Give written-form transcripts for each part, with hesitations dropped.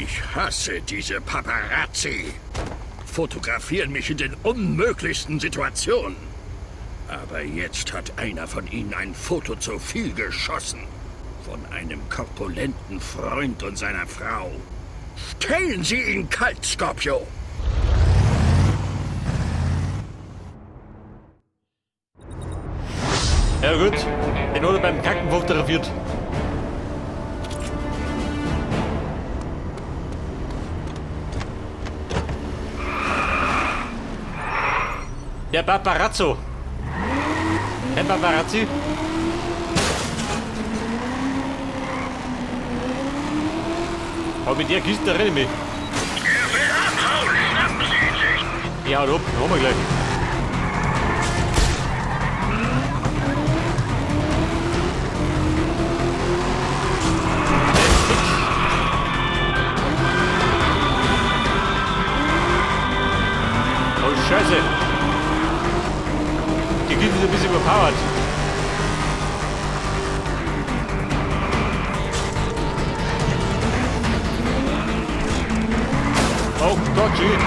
Ich hasse diese Paparazzi. Fotografieren mich in den unmöglichsten Situationen. Aber jetzt hat einer von ihnen ein Foto zu viel geschossen. Von einem korpulenten Freund und seiner Frau. Stellen Sie ihn kalt, Scorpio! Ja gut, den hat er beim Kacken fotografiert. Der Paparazzo. Herr Paparazzi. Aber mit der Kiste renne ich mich. Er will abhauen! Schnappen Sie ihn sich! Ja, haut ab, haben wir gleich. Oh Scheiße! Die Kiste ist ein bisschen überpowered. Oh Gott, schön.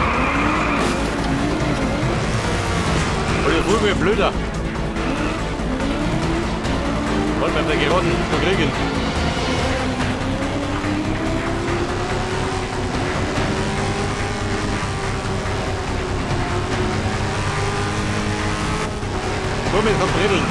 Oh, der fuhr mir blöder. Wollen wir auf der Geraden verkriegen. Komm mit verbredeln.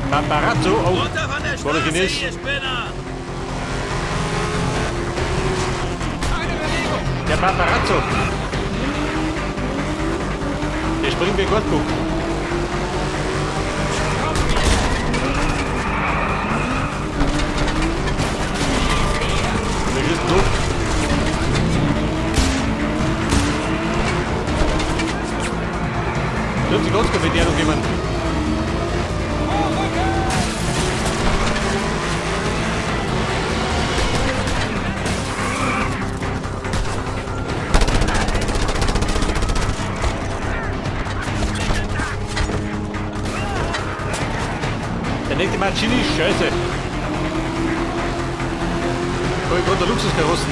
Paparazzo, oh, Runter von der war der Straße, Chines. ihr Spinner! Der Paparazzo. Der springt wie ein Gottguck. Wir schießen durch. Dürfen Sie ganz gut mit der noch jemand. Der nächste Mancini ist scheiße. Oh, ich der Luxuskarossen.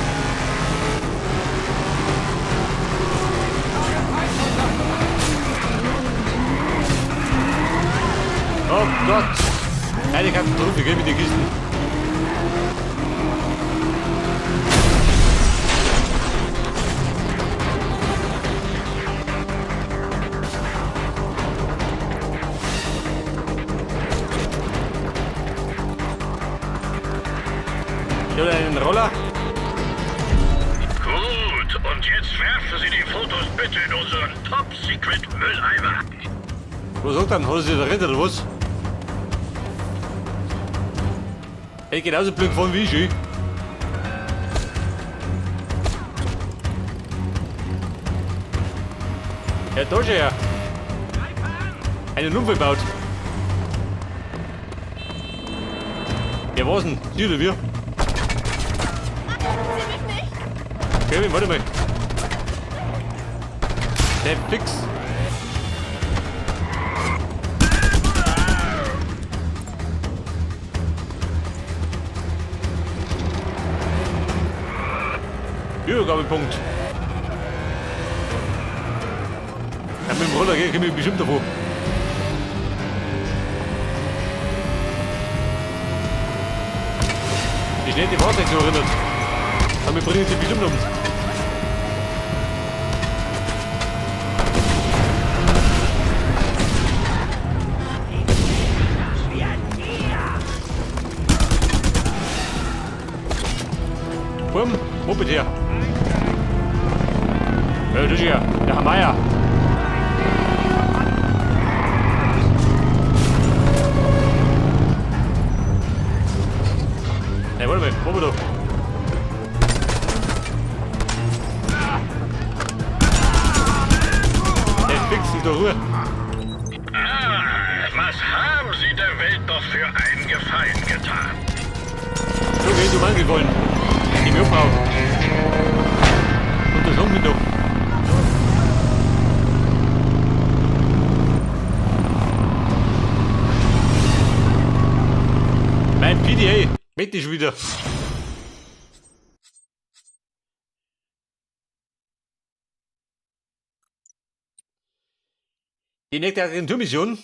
Oh Gott! Eine Katastrophe, gell, mit den Kisten. Ich habe einen Roller. Gut, und jetzt werfen Sie die Fotos bitte in unseren Top-Secret-Mülleimer. Was sagt er? Hat er sich da rettet oder was? Hey, genauso blöd gefahren wie ich, ey. Ja, da schon her. Einen Unfall gebaut. Ja, was denn? Sie oder wir? Kevin, warte mal. Der fix. Übergabepunkt. Ja, mit dem Roller gehe ich bestimmt davor. Die schnell die Fahrzeuge so erinnert. Damit bringen sie bestimmt um. Bumm, Moped her. Ja, das ist ja der Herr Meier. Hey, warte mal, wo wir da? Hey, fix, in der Ruhe. Ah, was haben Sie der Welt doch für einen Gefallen getan? So, geh du Mann gefallen. Ich mir abhauen. Das haben wir doch. Mein PDA, mit ist wieder. Die nächste Agenturmission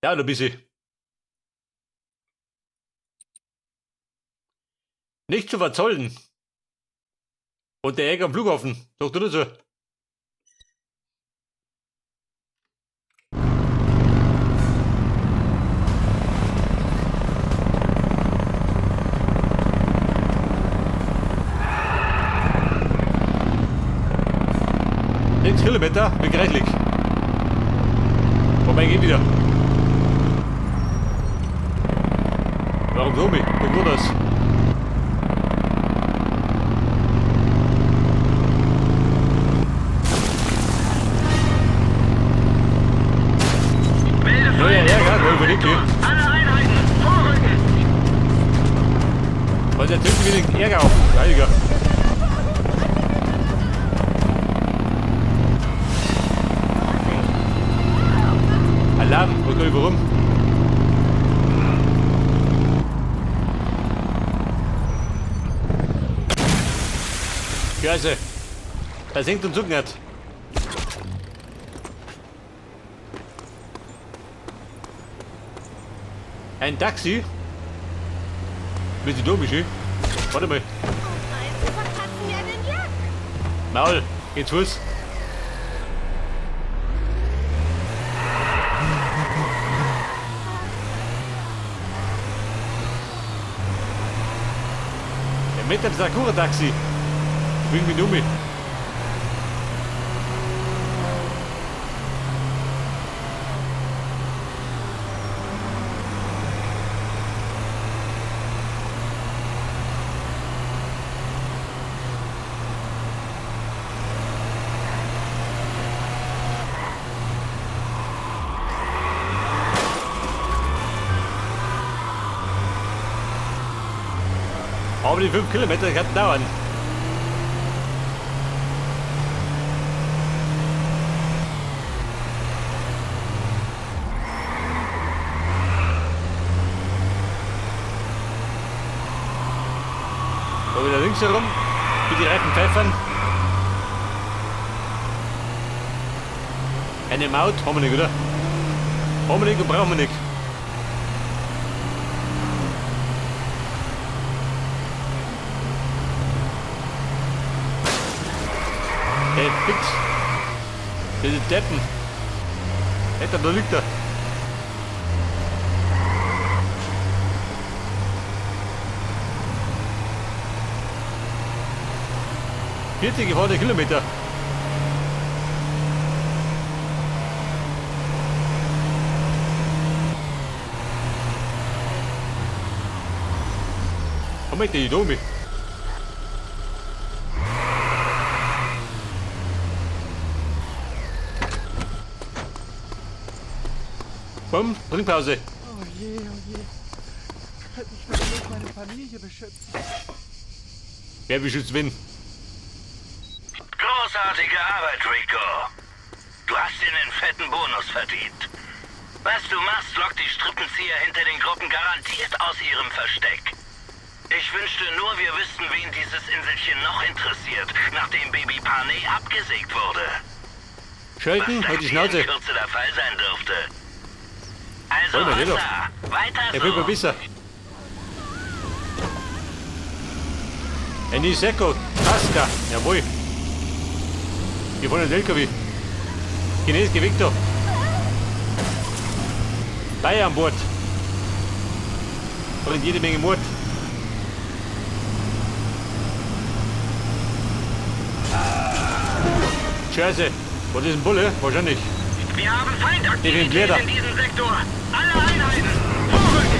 dauert ein bisschen. Nicht zu verzollen. Und der Ärger am Flughafen. Doch, du so. Sechs Kilometer, begreiflich. Vorbei geht wieder. Warum so mich? Wie gut das? Ja, ja, ja, überlegt hier. Alle Einheiten, vorrücken! Und der Typ wieder Ärger auf. Heiliger. Alarm, wo kann ich warum? Scheiße. Da sinkt und zuckt nicht. Ein Taxi? Mit die Domische? Warte mal. Oh nein, sie verpassen ja den Lack. Maul, geh zu Fuß. Ja, mit dem Sakura-Taxi. Bring mich um. Aber die 5 Kilometer kann dauern. Da wieder links herum, wie die Reifen pfeifen. Eine Maut haben wir nicht, oder? Haben wir nicht und brauchen wir nicht. Hey, fix. Diese Deppen. Alter, da liegt er. 40 gefahrene Kilometer. Komm mit, die Domi. Komm, Trinkpause. Oh je, oh je. Könnte ich nur bloß meine Familie beschützen. Wer beschützt wen? Großartige Arbeit, Rico. Du hast dir einen fetten Bonus verdient. Was du machst, lockt die Strippenzieher hinter den Gruppen garantiert aus ihrem Versteck. Ich wünschte nur, wir wüssten, wen dieses Inselchen noch interessiert, nachdem Baby Pane abgesägt wurde. Schalten, Was halt die das Schnauze. in Kürze der Fall sein dürfte. Also, Wollen wir, Hossa, weiter Er so. wird mir besser. Ein Iseko, Tasca, jawohl. Wir wollen einen LKW. Chines, geh weg da. Bayer an Bord. Bringt jede Menge Mord. Scheiße. Was ist ein Bulle? Wahrscheinlich. Wir haben Feindaktivität Blätter. in diesem Sektor. Alle Einheiten, vorrücken!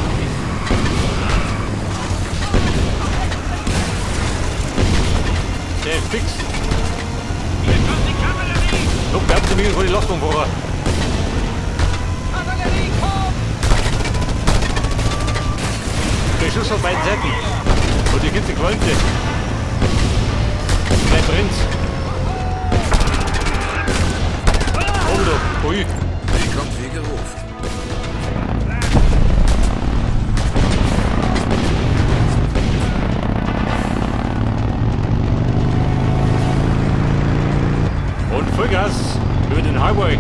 Der fix. Hier kommt die Kavallerie! Doch, bleibt sie mir vor die Lastwagenfahrer. Kavallerie kommt! Beschuss auf beiden Seiten. Und die Kiste qualmte. Gleich brennt's. Auto da. Ui. Sie kommt wie gerufen. Und Vollgas über den Highway.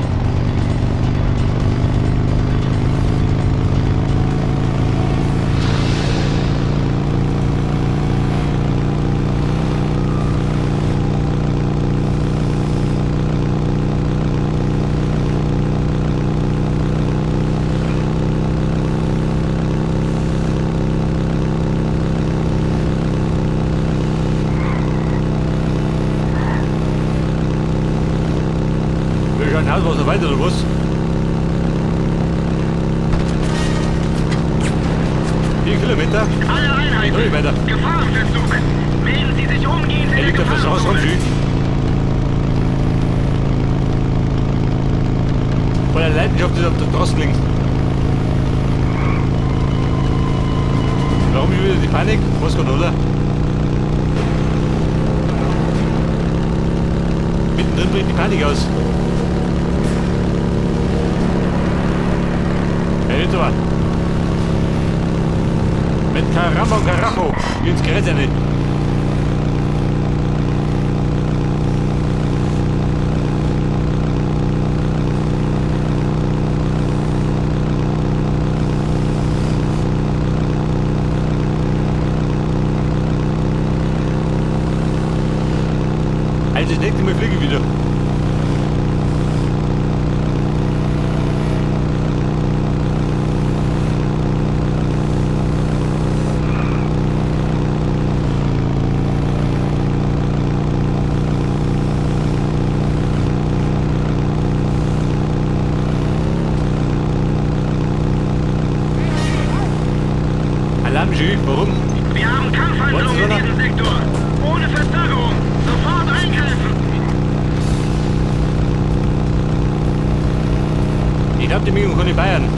Wir schauen aus, was noch weiter oder was? 4 Kilometer. Alle Einheiten. Null weiter. Gefahrenverzug. Melden Sie sich umgehend in Er der liegt auf der Straße rum, Gefahrenzone. schön. Voller Leidenschaft ist auf der Straße liegen. Warum wieder die Panik? Was geht, oder? Mittendrin bricht die Panik aus. Hey, jetzt aber. Mit Caramba und Carajo ins Gerät rein. Also das nächste Mal fliege ich wieder. Alarm, Jus, warum? Wir haben Kampfhandlungen in diesem Sektor. Ohne Verzögerung. Sofort eingreifen. Ich glaub, die Mischung kann in Bayern.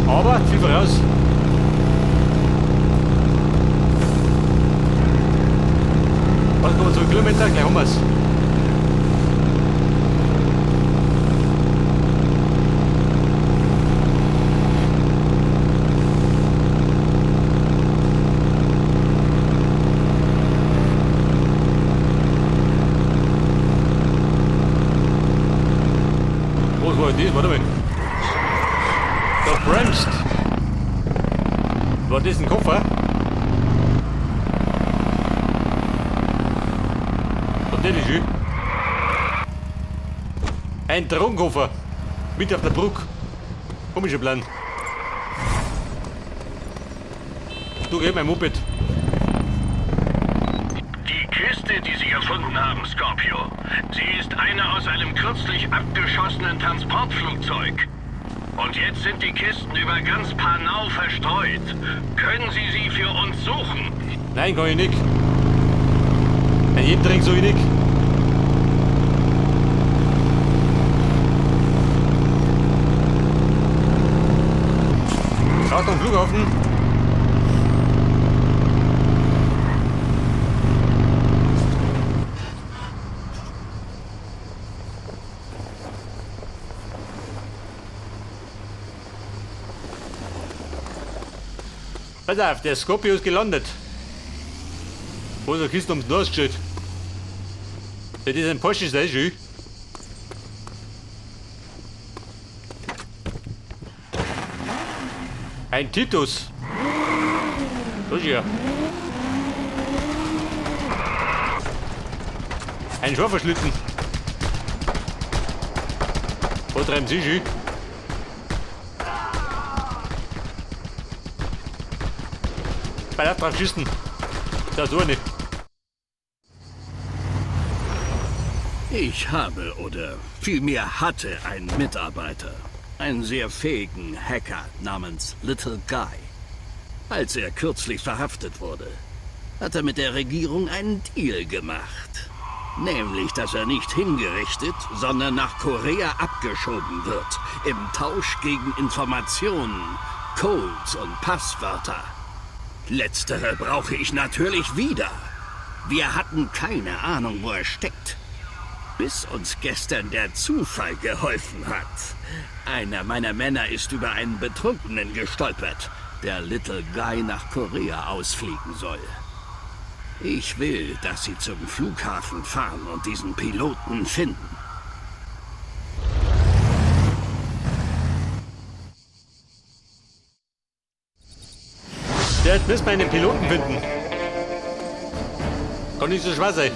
Aber Ziel voraus. Was kommen 2 Kilometer? Gleich haben wir's. Was war das? Warte mal. Da bremst. War das ein Koffer? Natürlich, schön. Ein Drogenkoffer. Mit auf der Brücke. Komischer Plan. Du, geh mein Moped. Die Kiste, die Sie gefunden haben, Scorpio. Sie ist eine aus einem kürzlich abgeschossenen Transportflugzeug. Und jetzt sind die Kisten über ganz Panau verstreut. Können Sie sie für uns suchen? Nein, kann ich nicht. Ein jedem Drink so ich nicht. Achtung, Flughafen. Pass auf, der Scorpio ist gelandet. Wo ist die Kiste ums Nase gestellt? Das ist ein Porsche, das ist schön. Ein Titus. Das ist ja. Ein Schafferschlitten. Wo treiben Sie schon? Bei der drauf schießen. Das ist nicht. Ich habe oder vielmehr hatte einen Mitarbeiter. Einen sehr fähigen Hacker namens Little Guy. Als er kürzlich verhaftet wurde, hat er mit der Regierung einen Deal gemacht. Nämlich, dass er nicht hingerichtet, sondern nach Korea abgeschoben wird. Im Tausch gegen Informationen, Codes und Passwörter. Letztere brauche ich natürlich wieder. Wir hatten keine Ahnung, wo er steckt. Bis uns gestern der Zufall geholfen hat. Einer meiner Männer ist über einen Betrunkenen gestolpert, der Little Guy nach Korea ausfliegen soll. Ich will, dass Sie zum Flughafen fahren und diesen Piloten finden. Jetzt müssen wir einen Piloten finden. Kann nicht so schwer sein.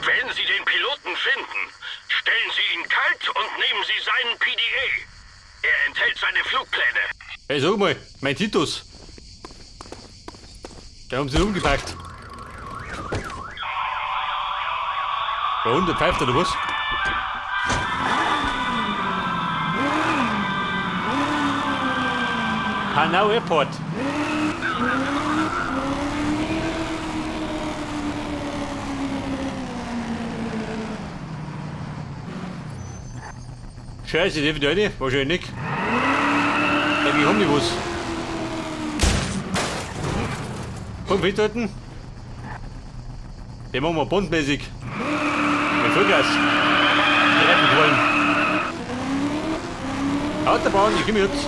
Wenn Sie den Piloten finden, stellen Sie ihn kalt und nehmen Sie seinen PDA. Er enthält seine Flugpläne. Hey, sag mal, mein Titus. Der haben sie umgepackt. Der Hund, der pfeift oder was? Hanau Airport. Scheiße, der wieder rein? Wahrscheinlich nicht. Eigentlich haben die was. Komm, festhalten. Den machen wir bondmäßig. Mit Vollgas. Die Reifen wollen. Autobahn, ich komm jetzt.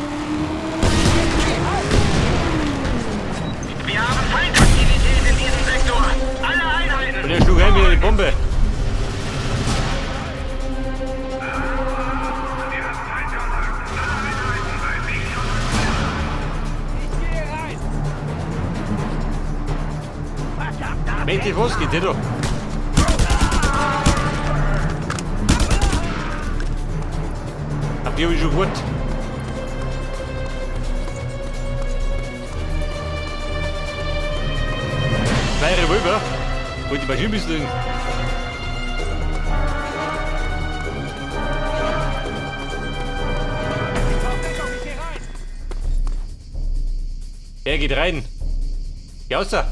Wir haben Feindaktivität in diesem Sektor. Alle Einheiten. Und der schlug rein wieder die Bombe. Mächtig was geht hier doch? Hab die schon gut. Zwei Revolver. Wollte die Maschine ein bisschen. Er geht rein. Geh raus da.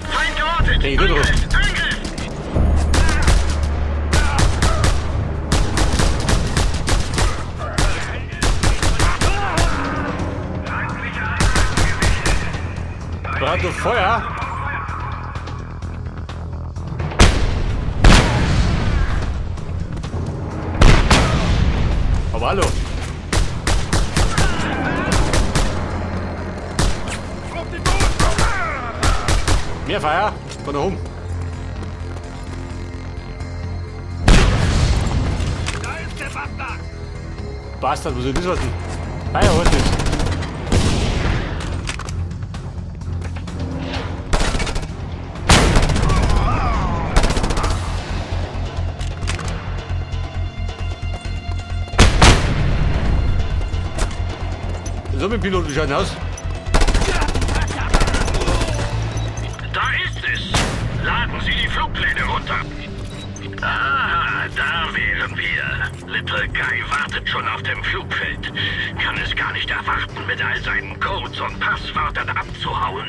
Feind geortet. Hey, Angriff, Angriff! Braucht noch Feuer. Aber hallo. Mehr Feuer von da oben. Da ist der Bastard! Bastard, wo soll das was denn? Feuer heißt das. So, mit dem Pilot, wie schaut denn aus? Da ist es! Laden Sie die Flugpläne runter! Ah, da wären wir. Little Guy wartet schon auf dem Flugfeld. Kann es gar nicht erwarten, mit all seinen Codes und Passwörtern abzuhauen.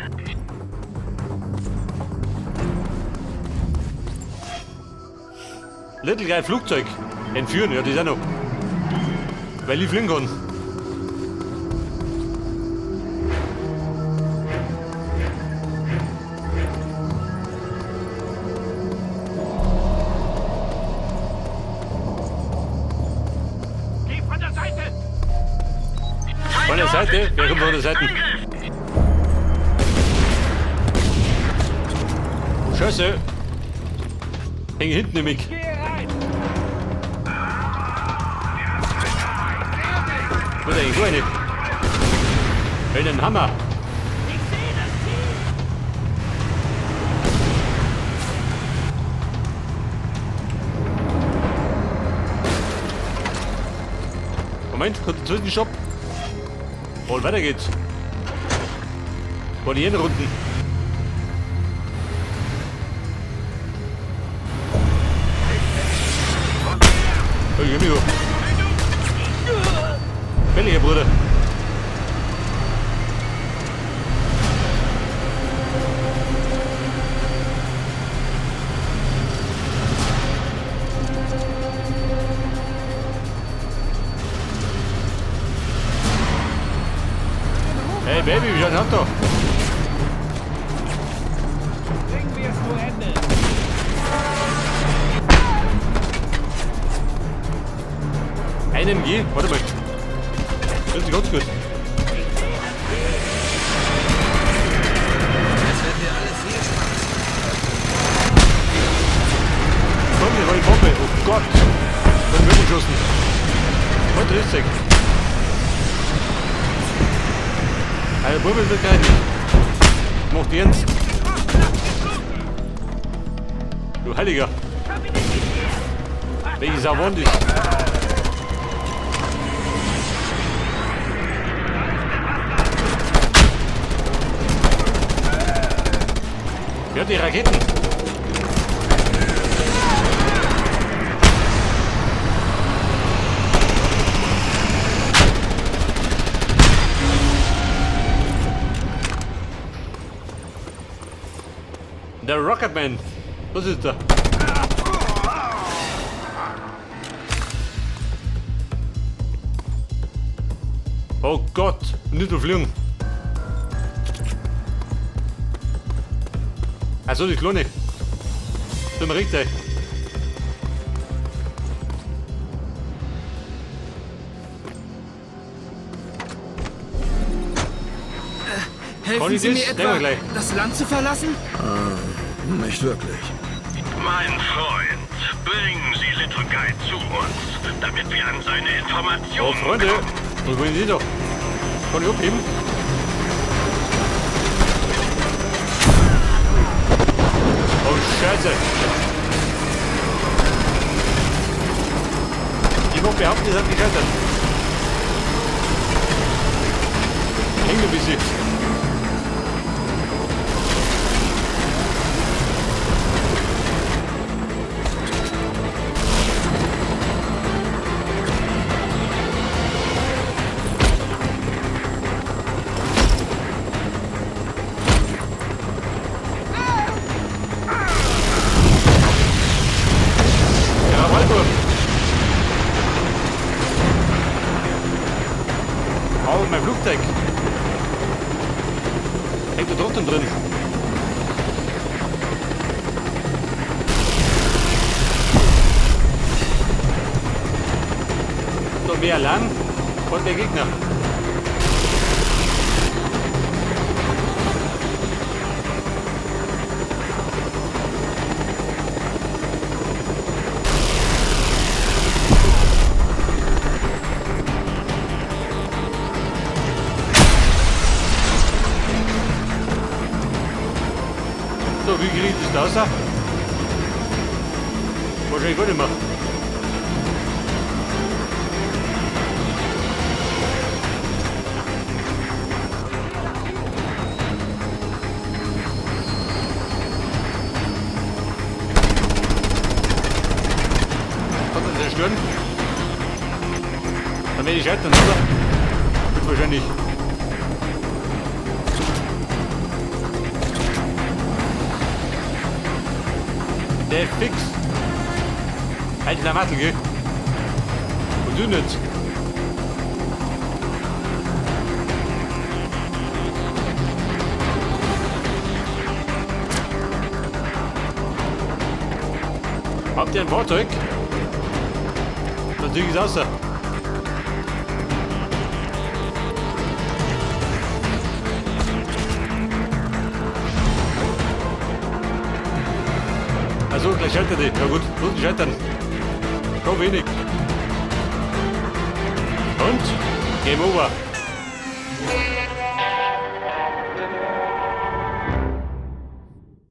Little Guy Flugzeug entführen, ja, das ist auch noch. Weil ich fliegen kann. Geh von der Seite! Von der Seite? Wer kommt von der Seite? Scheiße! Häng hinten nämlich. Wo ist eigentlich eine? Will einen Hammer. Moment, kurzer Zwischenstopp. Und weiter geht's. Von hier Runden. Hey, amigo. Welcher Bruder? Hey, Hey Baby, wie schaut das da? Bringen wir es zu Ende. Ein MG? Warte mal. Das ist ganz gut. Jetzt werden wir alle viel Spaß. Komm, das war die Bombe. Oh Gott. Da hab ich geschossen. Und richtig. Also Bub ist gleich nicht. Macht ernst. Du Heiliger. Welche Sau waren das? Ja, die Raketen. Der Rocketman. Was ist da? Oh Gott, nicht so fliegen. Also die Klone. Tut mir richtig. Helfen Sie mir etwa, das Land zu verlassen? Nicht wirklich. Mein Freund, bringen Sie Little Guy zu uns, damit wir an seine Informationen Oh, Freunde, kommen. was wollen Sie doch? Kann ich abheben? Oh, Scheiße. Ich mag behaupten, die sind gescheitert. Hängt ein bisschen. Mehr Alarm von der Gegner. So, wie kriege ich das da raus? Wahrscheinlich gar nicht mehr. Kann er zerstören? Dann werde ich scheitern, oder? Wird wahrscheinlich. Der fix. Halt Schlamassel, gell? Und du nicht. Habt ihr ein Fahrzeug? Dann zieh ich's raus. Also gleich scheitert die. Ja gut, muss scheitern. Schon wenig. Und? Game over.